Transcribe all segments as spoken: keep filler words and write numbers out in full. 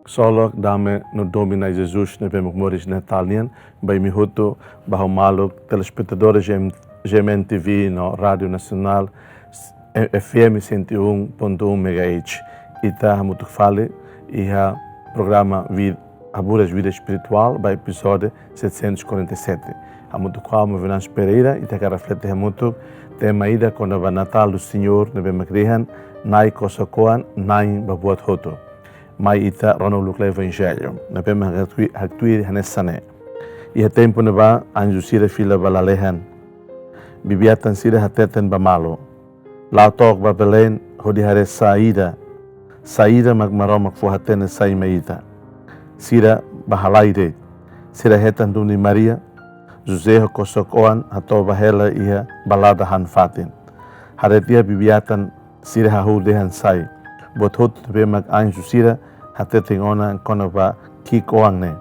Ksolok, dame no domin Na'i Jesus ne'ebé mak moris Natál nian, ba imi hotu, ba maluk telespetadór G M, G M N T V no Rádiu Nasionál, F M cento e um ponto um megahertz. Ita hamutuk fali iha programa vid, Haburas Vida Espirituál, ba epizódiu setecentos e quarenta e sete. Hamutuk ho ha'u, Venâncio Pereira, ita hakarak reflete hamutuk tema ida kona-ba Natal do Senhor ne'ebé mak dehan: Na'i kosok-oan, Na'i ba buat hotu. Mai ita rona uluk lai Evanjellu, ne'ebé mak haktuir, haktuir hanesan ne'e: Iha tempu ne'ebá, anju sira fila ba lalehan, bibi-atan sira hateten ba malu: La'o took ba Belém, hodi haree saida, saida mak Maromak fó-hatene sai mai ita. Sira bá halai de'it. Sira hetan duni Maria, José ho kosok-oan hato'o ba hela iha balada han-fatin. Haree tiha bibi-atan sira hahú dehan sai buat hotu ne'ebé mak anju sira hateten ona kona-ba ki'ik-oan ne'e.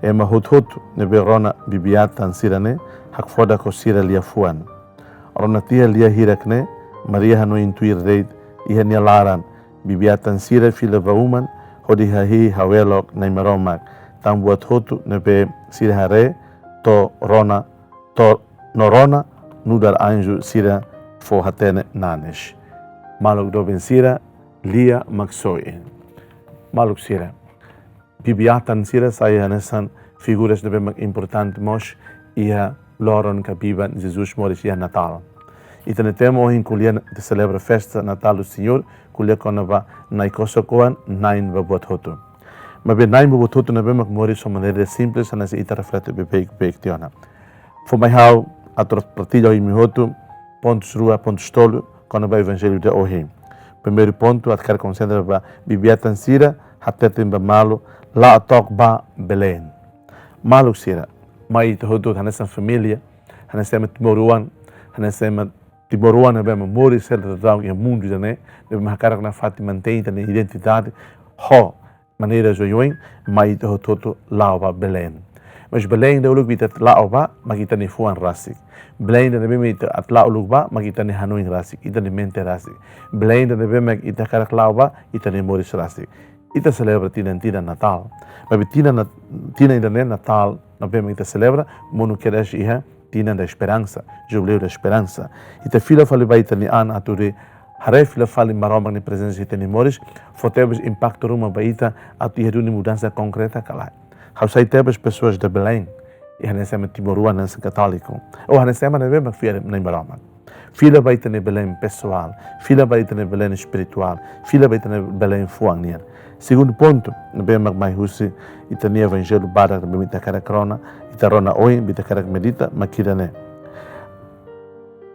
Ema hotu-hotu ne'ebé rona bibi-atan sira-ne'e hakfodak ho sira liafuan. Rona tiha lia hirak ne'e, Maria hanoin tuir de'it iha nia laran, bibi-atan sira fila ba uman hodi hahi'i hawelok Na'i Maromak, tan buat hotu ne'ebé sira haree to'o rona, to'o no rona nu'udar anju sira fó-hatene nanis. Maluk doben sira, Lia Maksoin. Maluk sira, bibi-atan sira sai hanesan figuras ne'ebé mak importante mós iha loron ka biban Jesus moris iha Natál. Ita-nia tema ohin ko'alia ita selebra festa Natal do Senhor, ko'alia kona-ba Na'i kosok-oan, Na'i ba buat hotu. Maibé Na'i ba buat hotu ne'ebé mak moris ho maneira simples, hanesan ita reflete beibeik-beik tiha ona. Fó mai ha'u atu partilla ho imi hotu pontus rua, pontus tolu, kona-ba Evanjellu ida ohin. Primeiru pontu, atu hakarak konsentra ba bibi-atan sira hateten ba malu: La'o took ba Belém. Maluk sira, mai ita hotu hanesan família, hanesan ema timoroan, hanesan ema timoroan ne'ebé mak moris sira daudaun iha mundu ida-ne'e, ne'ebé mak hakarak nafatin mantein ita-nia identidade ho maneira oioin, mai ita hotu-hotu la'o ba Belém. Mas Belém ida uluk ita la'o ba, mak ita-nia fuan rasik. Belém ida ne'ebé mak ita atu la'o uluk ba, mak ita-nia hanoin rasik, ita-nia mente rasik. Belém ida ne'ebé mak ita hakarak la'o ba, ita-nia moris rasik. Ita selebra tinan-tinan Natál. Maibé tinan Nat-, tinan ida-ne'e Natál ne'ebé mak ita selebra, monu kedas iha tinan da esperansa, Jubileu da Esperansa. Ita fila fali ba ita-nia an atu haree fila fali Maromak nia prezensa iha ita-nia moris, fó tebes impaktu ruma ba ita atu iha duni mudansa konkreta ka lae. Ha'u sai tebes pessoas de Belém, iha hanesan ema timoroan, hanesan katóliku, ou hanesan ema ne'ebé mak fiar Na'i Maromak. Fila ba ita-nia Belém pesoál, fila ba ita-nia Belém espirituál, fila ba ita-nia Belém fuan nian. Segundu pontu ne'ebé mak mai husi ita-nia Evanjellu badak ne'ebé ita hakarak rona, ita rona ohin, ita hakarak medita, mak ida-ne'e: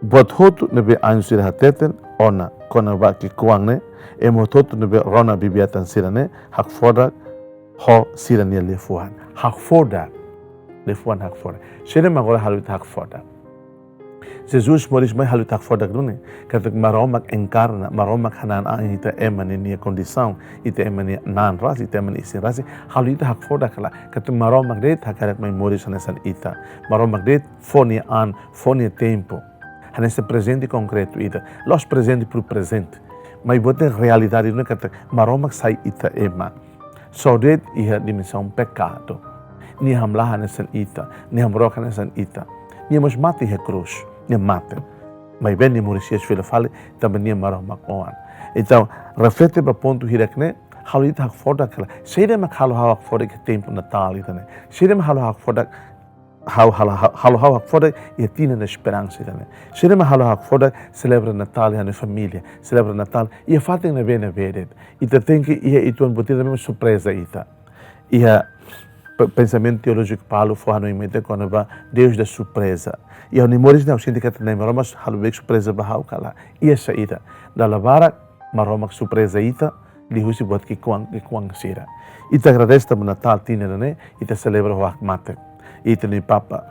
Buat hotu ne'ebé anju sira hateten ona kona-ba ki'ik-oan ne'e, ema hotu-hotu ne'ebé rona bibi-atan sira-ne'e hakfodak ho sira-nia liafuan. Hakfodak. Liafuan hakfodak. Saida mak agora halo ita hakfodak? Jesus moris mai halo ita hakfodak duni katak Maromak enkarna, Maromak hanan an iha ita ema ninia kondisaun, ita ema nia an rasik, ita ema nia isin rasik, halo ita hakfodak ka lae katak Maromak de'it hakarak mai moris hanesan ita. Maromak de'it fó nia an, fó nia tempu. Hanesan prezente konkretu ida. La'ós prezente por prezente. Maibé buat ne'e realidade ne'e katak Maromak sai ita ema. Só de'it iha dimensaun pekadu. Nia hamlaha hanesan ita, nia hamrook hanesan ita. Nia mós mate iha krús, nia mate. Maibé nia moris hi'as fila fali, tanba nia Maromak oan. Entaun, reflete ba pontu hirak ne'e, halo ita hakfodak ka lae. Saida mak halo ha'u hakfodak iha tempu Natál ida-ne'e? Saida mak halo ha'u hakfodak, ha'u, halo, halo ha'u hakfodak iha tinan da esperansa ida-ne'e? Saida mak halo ha'u hakfodak selebra Natál iha ha'u-nia família, selebra Natál iha fatin ne'ebé-ne'ebé de'it? Ita tenke iha uitoan buat ida ne'ebé surpreza ita. Iha pe-, pensamentu teolójiku Paulo fó hanoin mai ita kona-ba Deus da surpreza. Iha ha'u-nia moris ne'e ha'u sente katak Na'i Maromak halo beik surpreza ba ha'u ka lae? Iha saida? Dala barak Maromak surpreza ita liuhusi buat ki'ik-oan, ki'ik-oan sira. Ita agradese tanba Natál tinan ne'e ita selebra ho hakmatek ita-nia Papa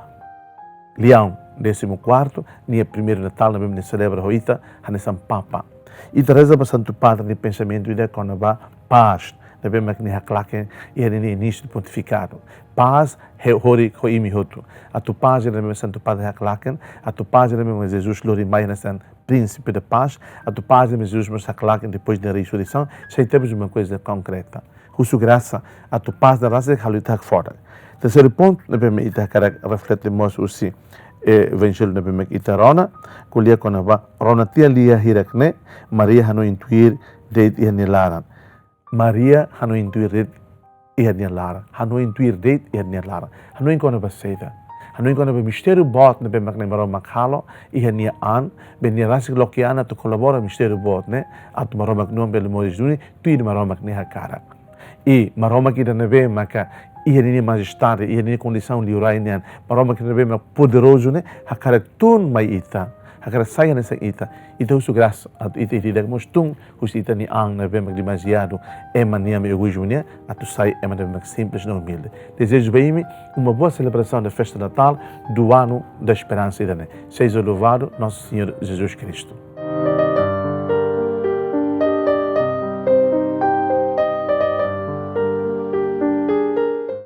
Leão décimo quarto, nia primeiru Natál ne'ebé nia selebra ho ita hanesan Papa. Ita reza ba Santu Padre nia pensamentu ida kona-ba pás ne'ebé mak nia haklaken iha nia inísiu pontifikadu. Pás ha'u horik ho imi hotu. Atu pás ne'ebé mak Santu Padre haklaken, atu pás ne'ebé mak Jesus lori mai hanesan Príncipe da Paz, atu pás ne'ebé mak Jesus mós haklaken depois da resurreição, sai tebes uma coisa concreta. husu grasa atu pás ne'e rasik halo ita hakfodak. Terseiru pontu ne'ebé mak ita hakarak reflete mós husi, eh, evanjellu ne'ebé mak ita rona, ko'alia kona-ba rona tiha lia hirak ne'e, Maria hanoin tuir de'it iha nia laran. Maria hanoin tuir de'it iha nia laran. Hanoin tuir de'it iha nia laran. Hanoin kona-ba saida? Hanoin kona-ba mistériu boot ne'ebé mak Nai Maromak halo iha nia an, be nia rasik loke an atu kolabora mistériu boot ne'e, atu Maromak nia oan bele moris duni, tuir Maromak nia hakarak. I Maromak ida ne'ebé maka iha ninia majestade, iha ninia kondisaun liurai nian, Maromak ida ne'ebé mak poderozu ne'e, hakarak tun mai ita, hakarak sai hanesan ita. Ita husu grasa atu ita, ita ida mós tun husi ita-nia an ne'ebé mak demasiadu ema nian, ema egoízmu nian, atu sai ema ne'ebé mak simples no umilde. Dezeju ba imi uma boa celebração da festa de Natal, do ano da esperança ida-ne'e. Seja louvado nosso Senhor Jesus Cristo.